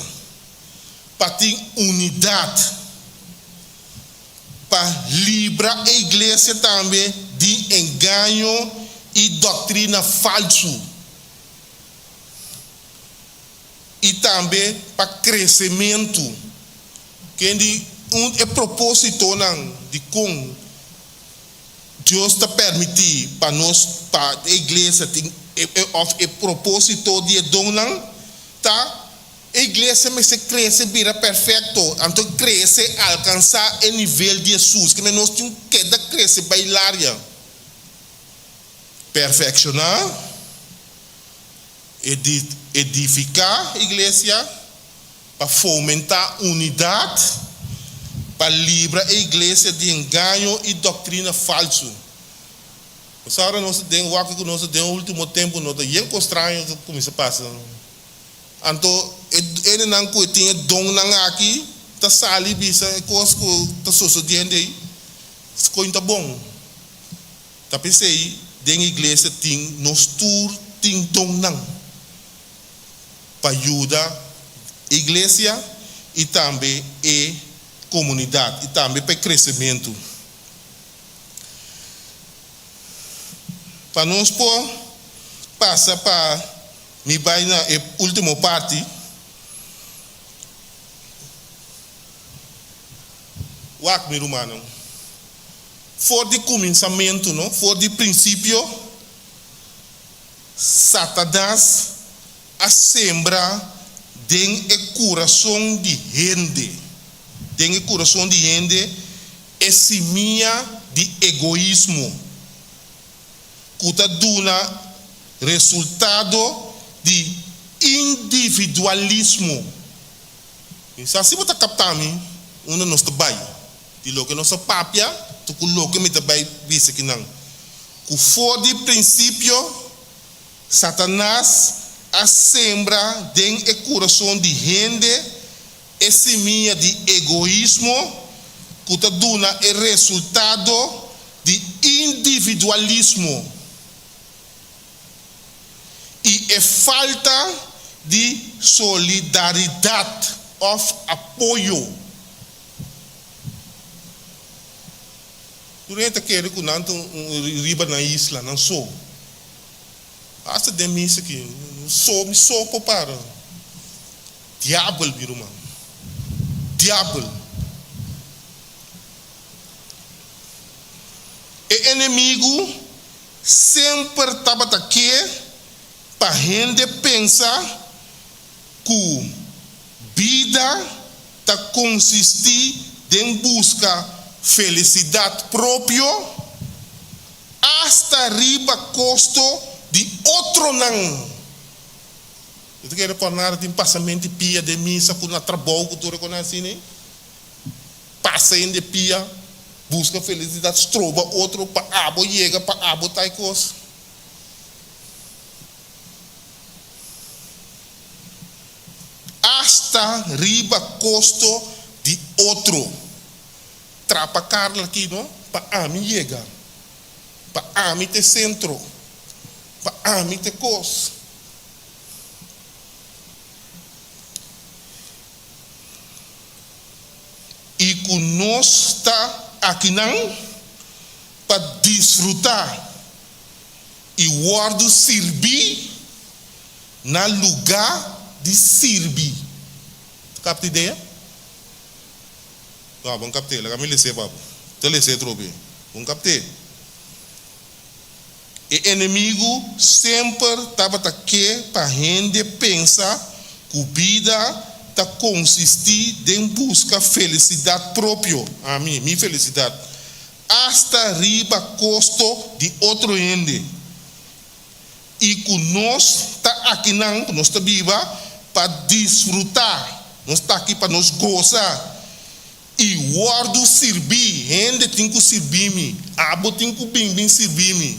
pa tin unidat, pa libra e iglesia tambe di engaño i doktrina falsu, i tambe pa kresementu. Ken di un e propósitonan di kon Dios ta permití pa nos pa e iglesia tin òf e propósito di e donnan ta e iglesia mester krese bira perfekto, anto krese alkansá e nivel di Hesus. Kimen nos tin keda krese bai laria, perfekshoná, edifiká iglesia. Pa fomentá unidat, pa libra e iglesia di engaño i doktrina falsu. Nos ora nos ta den wak ku nos ta den último tempu no ta yen kos straño ta kuminsá pasa. Anto e hendenan ku e tin e donnan aki ta sali bisa e kos ku ta sosodiendo ei koin ta bon. Ta p'esei den iglesia tin nos tur tin donnan. pa yuda iglesia i tambe e komunidat i tambe pa e kresementu. Pa nos por pasa pa mi bai na e ultimo parti. Wak, mi rumannan, for di kuminsamentu, no, for di prinsipio, Satanas a sembra den e kurason di hende, den e kurason di hende, e simia di egoismo, ku ta duna resultado di individualismo. Mi sa si bo ta kapta mi unda nos ta bai, di loke nos a papia ta ku loke mi ta bai bisa kinan, ku for di prinsipio Satanas a sembra den e kurason di hende e simia di egoismo ku ta duna e resultado di individualismo i e falta di solidaridat òf apoyo. Tur hende ta kere ku nan ta riba nan isla, nan so. Asta den misa aki, so, mi so por para. Diabel, mi ruman. Diabel. E enemigu semper tabata ke pa hende pensa ku bida ta konsistí den buska felisidat propio asta riba kosto di otronan. Bo ta kere kòrnada tin pasamenti pia den misa ku na trabou ku tur e kosnan asina ei? Pasa hende pia, buska felisidat, stroba otro pa abo yega, pa abo ta e kos. Asta riba kosto di otro. Trapa Carla aki no, pa ami yega, pa ami ta e sentro, pa ami ta e kos. I ku nos ta akinan pa disfrutá i wòrdu sirbí na lugá di sirbi. Ta kapta idea? No, bo no kapt'é. Laga mi les'é pa bo. Ta les'é atrobe. Bo no kapt'é. E enemigu semper tabata ke pa hende pensa ku bida ta konsistí den buska felisidat propio, ami, mi felisidat, asta riba kosto di otro hende, i ku nos ta akinan, ku nos ta biba, pa disfrutá, nos ta aki pa nos gosa. I wòrdu sirbí, hende tin ku sirbí mi, abo tin ku bin bin sirbí mi,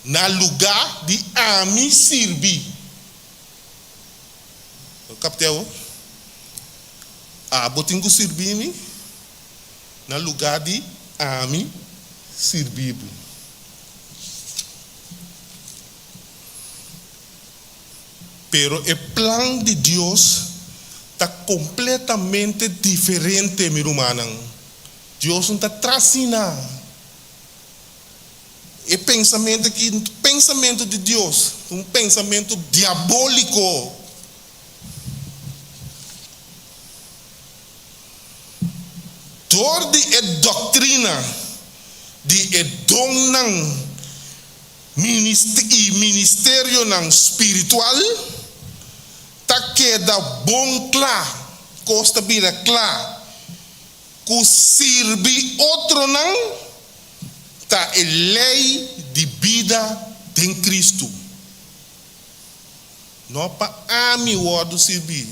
na lugá di ami sirbi. Bo kapt'é awor? Abo tin ku sirbí mi, na lugá di ami sirbí bo. Pero e plan di Dios ta completamente diferente, mi rumannan. Dios no ta trasina. E pensamento aki no ta pensamento di Dios, ta un pensamento diabolico. Dor di e doctrina di e donnan i ministerionan spiritual ta keda bon kla, kos ta bira kla ku sirbi otronan ta e lei di bida den Kristu. No pa ami wòrdu sirbí,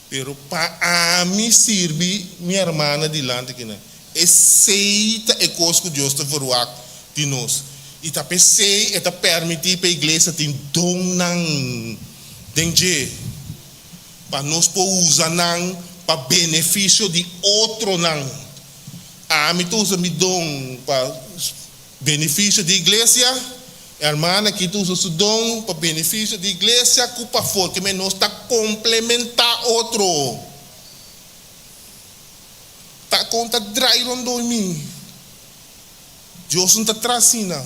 pero pa ami sirbi mi hermana dilanti kinan. Esei ta e kos ku Dios ta verwagt di nos. I ta p'esei e ta permití pa e iglesia tin donnan den dje, pa nos por usa nan pa benefisio di otronan. Ami ta usa mi don pa benefisio di iglesia. E hermana aki ta usa su don pa beneficio di iglesia cu pafor, ke men nos ta complementa otro. Ta con ta drai rondoi mi. Dios no ta traha asina.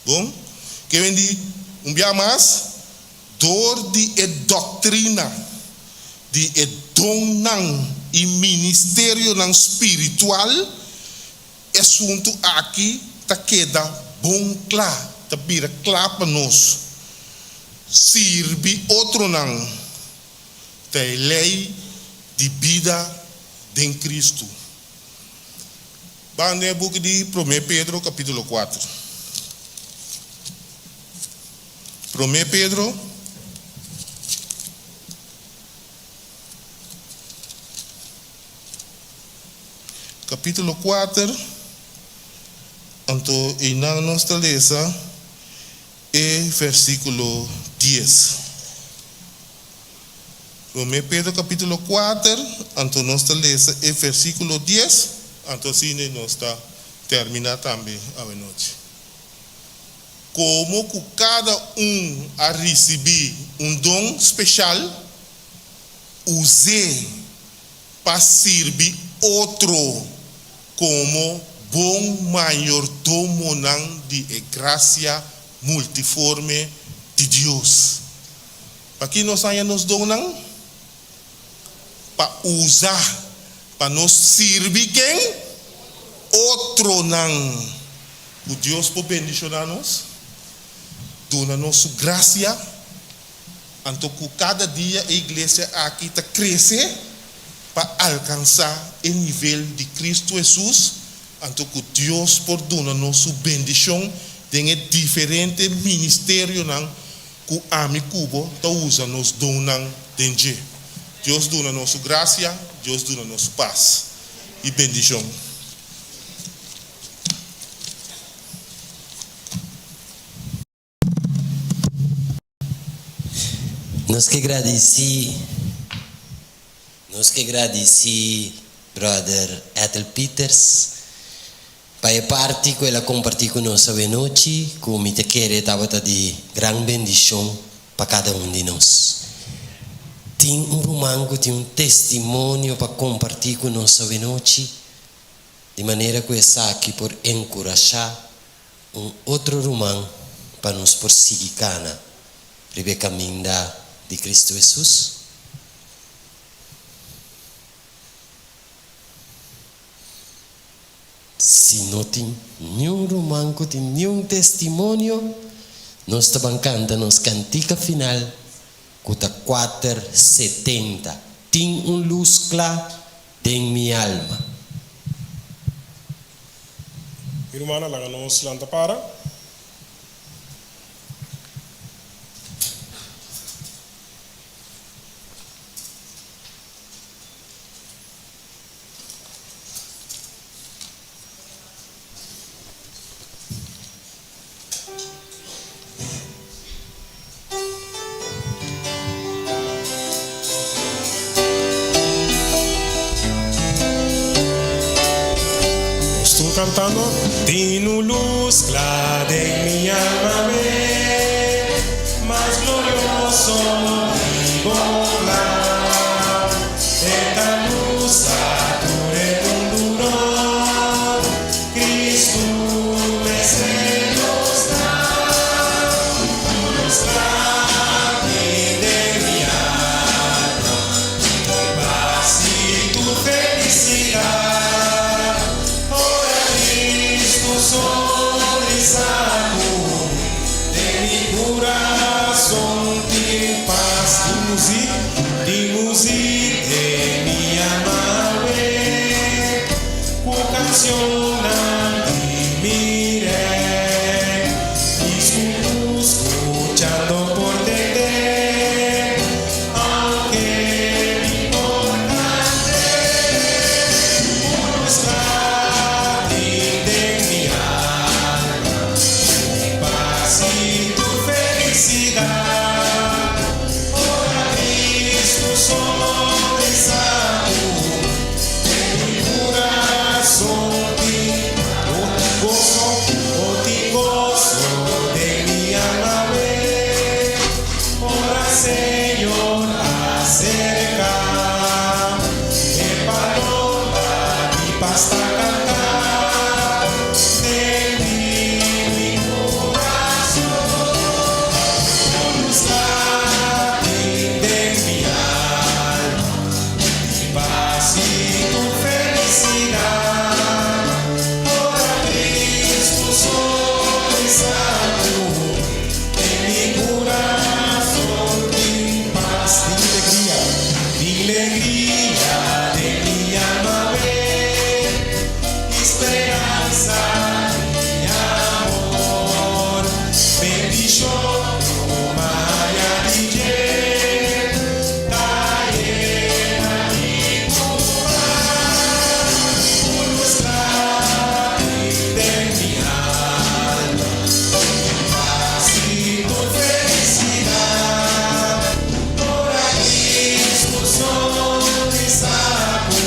Bon, ke men di un bia mas, dor di e doctrina di e donnan y ministerionan spiritual, E asuntu aki ta keda bon kla, ta bira kla pa nos. Sirbi otronan ta e lei di bida den Kristu. Ban den e buki di Promé Pedro kapítulo kuater. Promé Pedro. Capítulo kuater, anto einan nos ta lesa e versículo dies. Promé Pedro capítulo kuater, anto nos ta lesa e versículo dies, anto asina nos ta terminá tambe awenochi. Komo ku kada un a risibí un don speshal, us'é pa sirbi otro komo bon mayordomonan di e grasia multiforme di Dios. Paki nos haña nos donnan? Pa usa pa nos sirbi ken? Otronan. Ku Dios por bendishoná nos, duna nos su grasia. Anto ku kada dia e iglesia aki ta krese pa alkansá e nivel di Kristu Hesus, anto ku Dios por duna nos su bendishon den e diferente ministerionan ku ami ku bo ta usa nos donnan den dje. Dios duna nos su grasia, Dios duna nos su pas i bendishon. Nos ke gradisí Nos ke gradisí Brother Ethel Peters pa e parti ku el a kompartí ku nos awenochi ku mi ta kere tabata di gran bendishon pa kada un di nos. Tin un ruman ku tin un testimonio pa kompartí ku nos awenochi di manera ku esaki por enkurashá un otro ruman pa nos por sigui kana riba e kaminda di Kristu Hesus? Si no tin niun ruman ku tin niun testimonio, nos ta ban kanta nos kantika final ku ta kuater setenta, Tin un lus kla den mi alma. Mi rumannan, laga nos lanta para. Nos tur cantando. Tin un luz cla den mi alma ve, mas glorioso di bo plan. E ta lusa tur e mundu rond, Cristo mester nos da. Luz cla tin den mi alma, tur pas i tur felisidat. Ora Cristo sonrisa ku mi, den mi kurason tin pas. Tin muzik. Paz ta canta den mi corazon. Un luz ta tin den mi alma, di paz y tur felicidad. Ora Cristo sonrisa cu den mi corazon tin paz. Tin legria, tin legria den mi alma we, y speransa y amor. Bendicion cu maya di dje ta yena mi cu paz. Un luz cla den mi alma, paz y tur felicidad. Ora Cristo sonrisa cu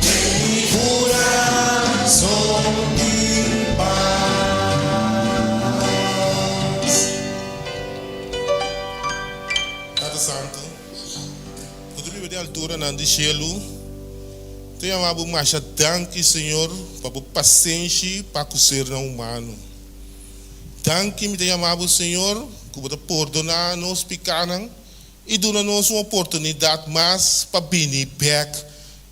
den mi corazon tin paz. Tata Santu, ku ta biba den alturanan di shelu, ta yama bo masha danki, Señor, pa bo pasenshi pa ku sernan humano. Danki mi ta yama bo, Señor, ku bo ta pordoná nos pikánan i duna nos un oportunidat mas pa bini bèk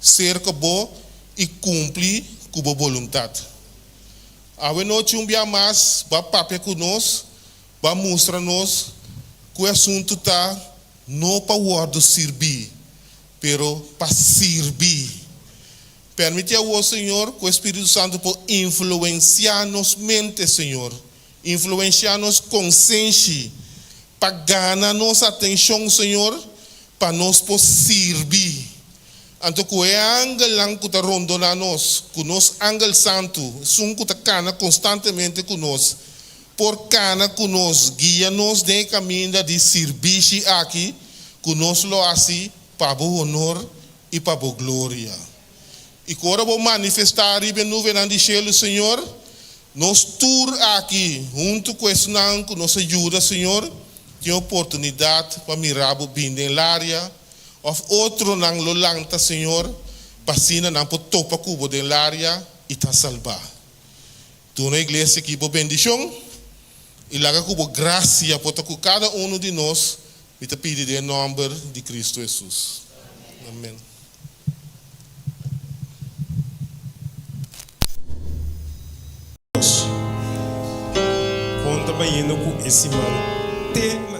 serka bo i kumpli ku bo boluntat. Awe nochi un bia mas bo a papia ku nos, bo a mustra nos ku e asuntu ta no pa wòrdu sirbí, pero pa sirbi. Permití awor, Señor, ku e Spiritu Santu por influensiá nos mente, Señor, influensiá nos konsenshi, pa gana nos atenshon, Señor, pa nos por sirbi. Anto ku e angelnan ku ta rondoná nos, ku nos angel santu, esun ku ta kana konstantemente ku nos, por kana ku nos, guia nos den e kaminda di sirbishi aki, ku nos lo hasi pa bo honor i pa bo gloria. I ku ora bo manifestá riba e nubenan di shelu, Señor, nos tur aki, huntu ku esnan ku nos a yuda, Señor, tin oportunidat pa mira bo bin den laria, òf otronan lo lanta, Señor, pa asina nan por topa ku bo den laria i ta salbá. Duna e iglesia aki bo bendishon, i laga ku bo grasia por ta ku kada unu di nos, Mi ta pidi den e nòmber di Kristu Hesus. Amen. Dios. Kon ta bayendo ku e siman te na.